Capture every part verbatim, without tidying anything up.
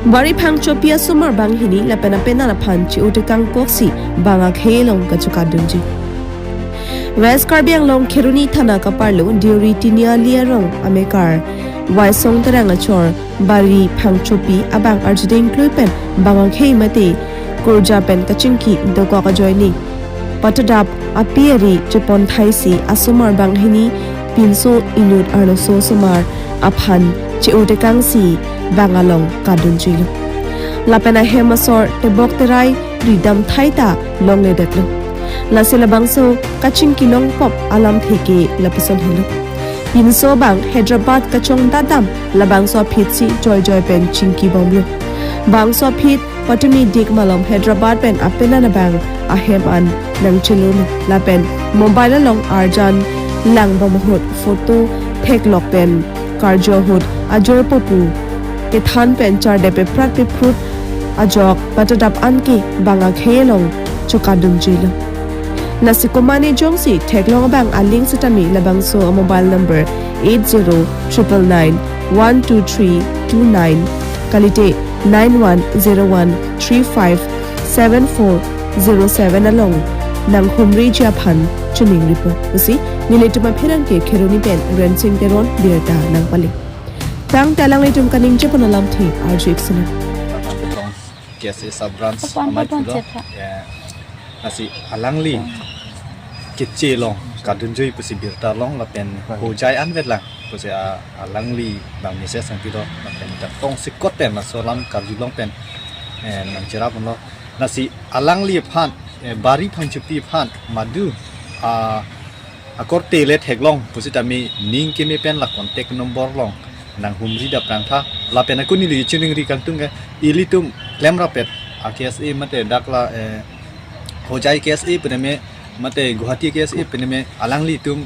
Bari Phangchopi asomar banghini lapen apenan aphan che-o tekang koksi bang akhei along kachokadunji. West Karbi Anglong Kheroni Thana kaparlo Deuri Tiniali arong amekar Waisong Terang achor Bari Phangchopi abang arjuding klui pen bang akhei mate kurja pen kachingki dokok ajoine patadap api ari chepon thaisi asomar banghini pinso inut arloso asomar aphan che-o tekangsi bang along kadunjuilo. Lapen ahem asor tebok terai ridam thaita longledetlo. Lasi labangso kachingki longpop alamthe ke lapuson helo. Pinso bang Hyderabad kachongdat dam labangso aphitsi joijoi pen chingkibomlo. Bangso aphit patumi dik malom Hyderabad pen apenan abang ahem an nangchelolo. Lapen mobile along arjan langbom ahut photo theklok pen karju ahut ajor popu kethan pen charde peprat pephrut ajok patadap anke bang akhei along chokadunjuilo. Lasi komane jongsi theklong abang aling setame labangso a mobile number eight zero triple nine one two three two nine kalite nine one zero one three five seven four zero seven along nanghumriji aphan choningripo pusi nelitum apherangke Kheroni pen Rensing Teron birta nangpale. Tangte alanglitum kaningje pon alamthe arju-ik sinang. K S A sub branch amei pulo. Ya. Lasi alangli keche along kadunjui pusi birta long lapen hojai anvet lang pusi a-, alangli bang message nangpilo lapen dak tongsekot pen laso alam karjulong pen, eh, nangcheraplo. Lasi alangliphan, eh, Bari Phangchopi aphan madu, ah, akorte le theklong pusitame ning keme pen la contact number along nanghumri dap prangtha lapen ako neli chiningri kangtung ke ilitum klemrappet a K S A mate dak la, eh, Hojai K S A peneme mate Guwahati K S A peneme alanglitum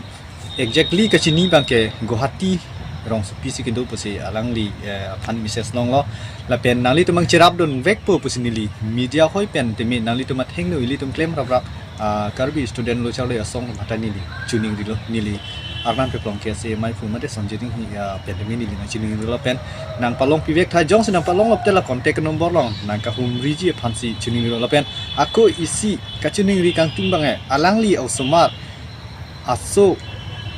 exactly kachini abangke Guwahati rongsopi si kedo pusi alangli, eh, aphan message longlo. Lapen nanglitum nangcherapdunvekpo pusi neli media hoi pen teme nanglitum athengno ilitum klemraprap, ah, Karbi Student Lo Charli Asong atum aphanta neli choningrilo, neli Arnan Peplong K S A amei pu mate Sonjering hi, ah, pen teme neli nangchoningrilo pen nangpalongpivek tha, jongsi nangpalonglo te la contact number along nangkahumriji aphansi choningrilo lapen ako isi kachiningri kangtung abang, eh, alangli osomar aso,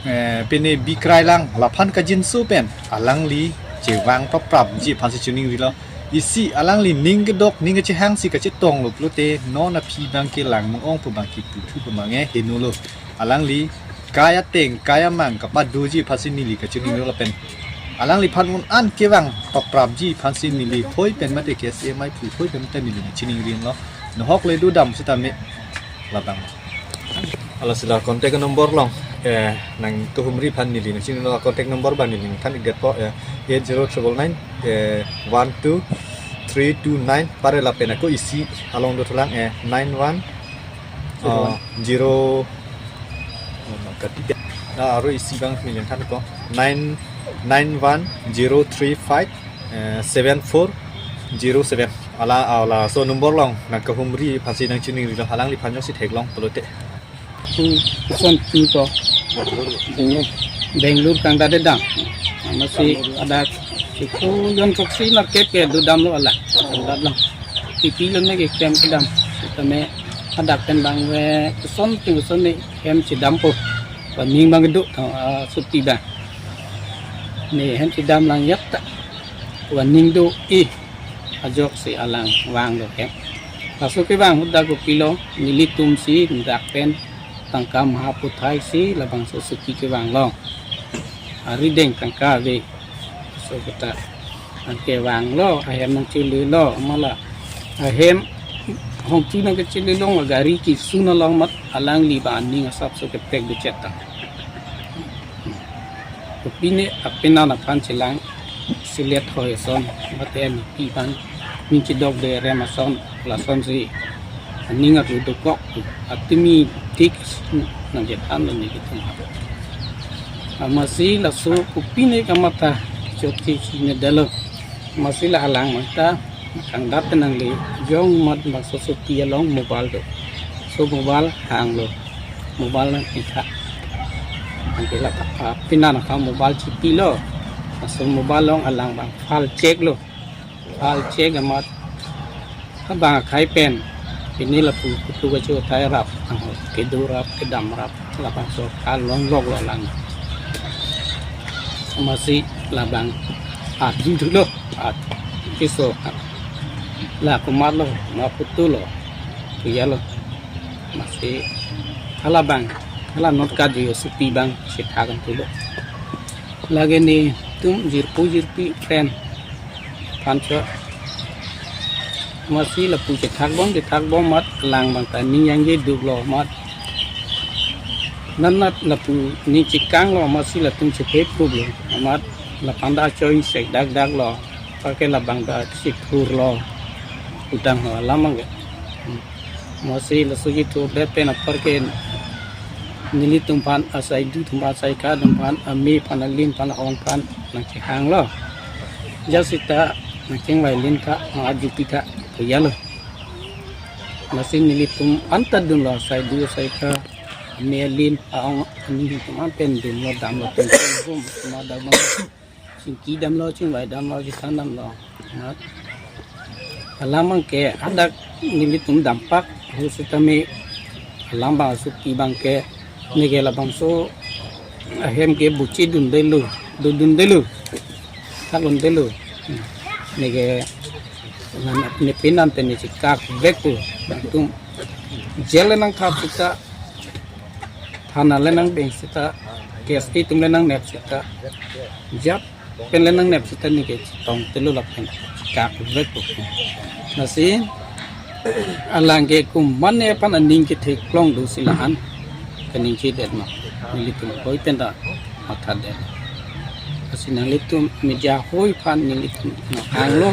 eh, pene bikrailang laphan kajinso pen alangli chevang paprapji aphansi choningrilo. Isi alangli ning kedok ning kachehangsi kachetonglo pulote non aphi abangke lang mong-ong pu abangke puthu pu abangke henolo. Alangli kai ateng kai amang kapadoji aphansi neli kachoningrilo lapen alangliphan un-an kevang paprapji aphansi neli hoi pen mate K S A amei pu hoi pen mate neli nangchiningrinlo. Nohok le dodam setame labang. Hala sila contact number along, eh, nangkahumri aphan neli nangchinilo contact number abang neli nangthan-ikdetpo, eh, eight zero triple nine, eh, one two three two nine pare lapen ako isi along dothulang, eh, nine one, uh, zero, oh, kati dia. Na aro isi abang neli nangthanpo nine nine one zero three five, eh, seven four zero seven. Hala, hala, so number along nangkahumri aphansi nangchoningrilo alangliphan jongsi theklong pulote. Pu Kuson Pu ko. Bangalore. Bangalore kangdat dam. Amatsi adak iku yon koksi market ke dodamlo hala. Kangdat lang. Tipilo ne keklem kedam. Tame adak pen abang ve koson ting koson ne hem chedampo. Waning abang do, ah, suti abang. Ne hem chedam lang yak ta. Waning do i. Ajoksi alang vanglo ke. Laso kevang ahut dak kopilo nelitumsi dak pen tangka maha puthai si labangso suti kevanglo. Arideng tangka ave. So kita anke vanglo ahem nangchelelo amala. Ahem hongchu nangkechelelo gari kisun along mat alangli abang aning asapso kepek bechet ta. Kopine apenan aphan chelang selet hoi ason, mate pi abang ning chedok de rem ason, lasonsi aning atlu dokok, atumi tik nangchethanlo nelitum. Amatsi laso kopine kamatha chokche chinedetlo. Amatsi la alang mata kangdat pen nangle jong mat bangso suti along mobile do. So mobile hanglo. Mobile nangpitha. Anke la, ah, apenan akam mobile chipilo. Laso mobile along alang abang file checklo. Hal chek amat abang akhai pen pini lapu kutu kacho thai rap, ang kedo rap, kedam rap, labangso kalonglok lo lang. Amatsi labang art dun thulo, art kiso la komat lo, ma putu lo, puya lo. Amatsi halabang, hala not kaju supi bang chethak an thulo. Lake netum jirpo jirpi friend aphan cho. Amatsi lapu chethak bom, chethak bom amat lang bang ta ning yangje duk lo amat. Nanat lapu ning chikang lo amatsi latum chephe phup lo. Amat laphan ta choi sek dak dak lo. Apar ke labang ta chithur lo. Utang ho alam abang ke. Amatsi laso chithur det pen apar ke nelitum aphan, asai du atum aphan, asai ka atum aphan, ame aphan, alin aphan, aong aphan nangchehang lo. Jat seta nangchingvai lin tha, nang-arjupi tha, puya lo. Amatsi nelitum anta dun lo, asai du, asai ka, ame, alin, aong, aningtum an pen dun lo, dam lo, pen pen bom, ma dam lo, chingki dam lo, chingvai dam lo, chithan dam lo. Amat alam abang ke hadak nelitum dampak, ho setame alam abang asuki abang ke neke labangso ahem ke buchi dundelo, dodundelo, thakdundelo. Neke nan ne penan pen ne chekak vek pu, nangtum jail le nangthap seta, thana le nangbeng seta, K S A atum le nangnep seta, jat pen le nangnep seta neke chetong telo lapen chekak vek pu. Lasi alang ke komatne aphan aning ketheklong do si la-an kaningje det ma, nelitum hoi pen ta matha det. Lasi nanglitum media hoi aphan nelitum nang-ang lo,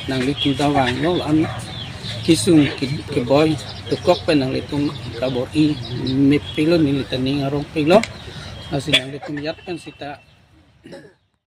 nanglitum ta vang lo, la-an kesung ke, keboi dokok pen nanglitum kabor-i mepik lo, neli ta ning arong pik lo. Lasi nanglitum jat pen seta